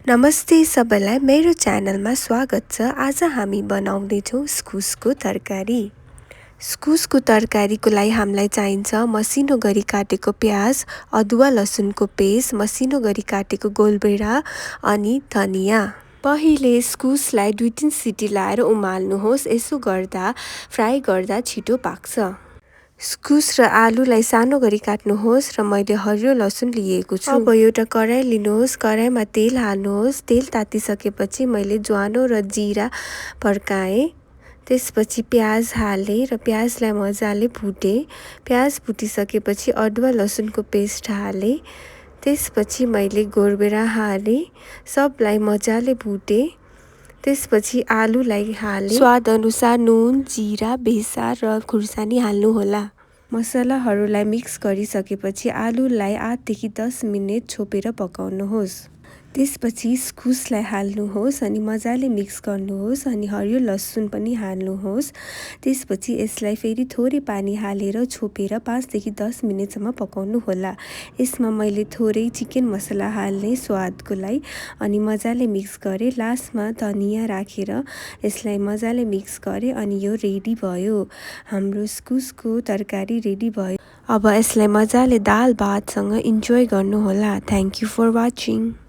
नमस्ते सबैलाई मेरो च्यानलमा स्वागत छ। आज हामी बनाउँदैछौँ इस्कुसको तरकारी। इस्कुसको तरकारीको लागि हामीलाई चाहिन्छ मसिनो गरी काटेको प्याज, अदुवा लसुनको पेस्ट, मसिनो गरी काटेको गोलभेडा अनि धनिया। पहिले इस्कुसलाई 2-3 सिटी लाएर उमाल्नुहोस्। यसो गर्दा फ्राई गर्दा छिटो पाक्छ। इस्कुस र आलुलाई सानो गरी काट्नुहोस् र मैले हरियो लसुन लिएको छु। अब एउटा कराई लिनुहोस्। कराईमा तेल हाल्नुहोस्। तेल तातिसकेपछि मैले ज्वानो र जिरा पड्काएँ। त्यसपछि प्याज हालेँ र प्याजलाई मजाले भुटेँ। प्याज भुटिसकेपछि अदुवा लसुनको पेस्ट हालेँ। त्यसपछि मैले गोलभेडा हालेँ। सबलाई मजाले भुटेँ। त्यसपछि आलुलाई हालेँ। स्वाद अनुसार नुन, जिरा, बेसार र खुर्सानी हाल्नुहोला। मसलाहरूलाई मिक्स गरिसकेपछि आलुलाई 8 देखि 10 मिनेट छोपेर पकाउनुहोस्। त्यसपछि इस्कुसलाई हाल्नुहोस् अनि मजाले मिक्स गर्नुहोस् अनि हरियो लसुन पनि हाल्नुहोस्। त्यसपछि यसलाई फेरि थोरै पानी हालेर छोपेर 5 देखि 10 मिनेटसम्म पकाउनु होला। यसमा मैले थोरै चिकन मसला हाल्ने स्वादको लागि अनि मजाले मिक्स गरेँ। लास्टमा धनिया राखेर यसलाई मजाले मिक्स गरेँ अनि यो रेडी भयो। हाम्रो इस्कुसको तरकारी रेडी भयो। अब यसलाई मजाले दाल भातसँग इन्जोय गर्नुहोला। Thank you for watching.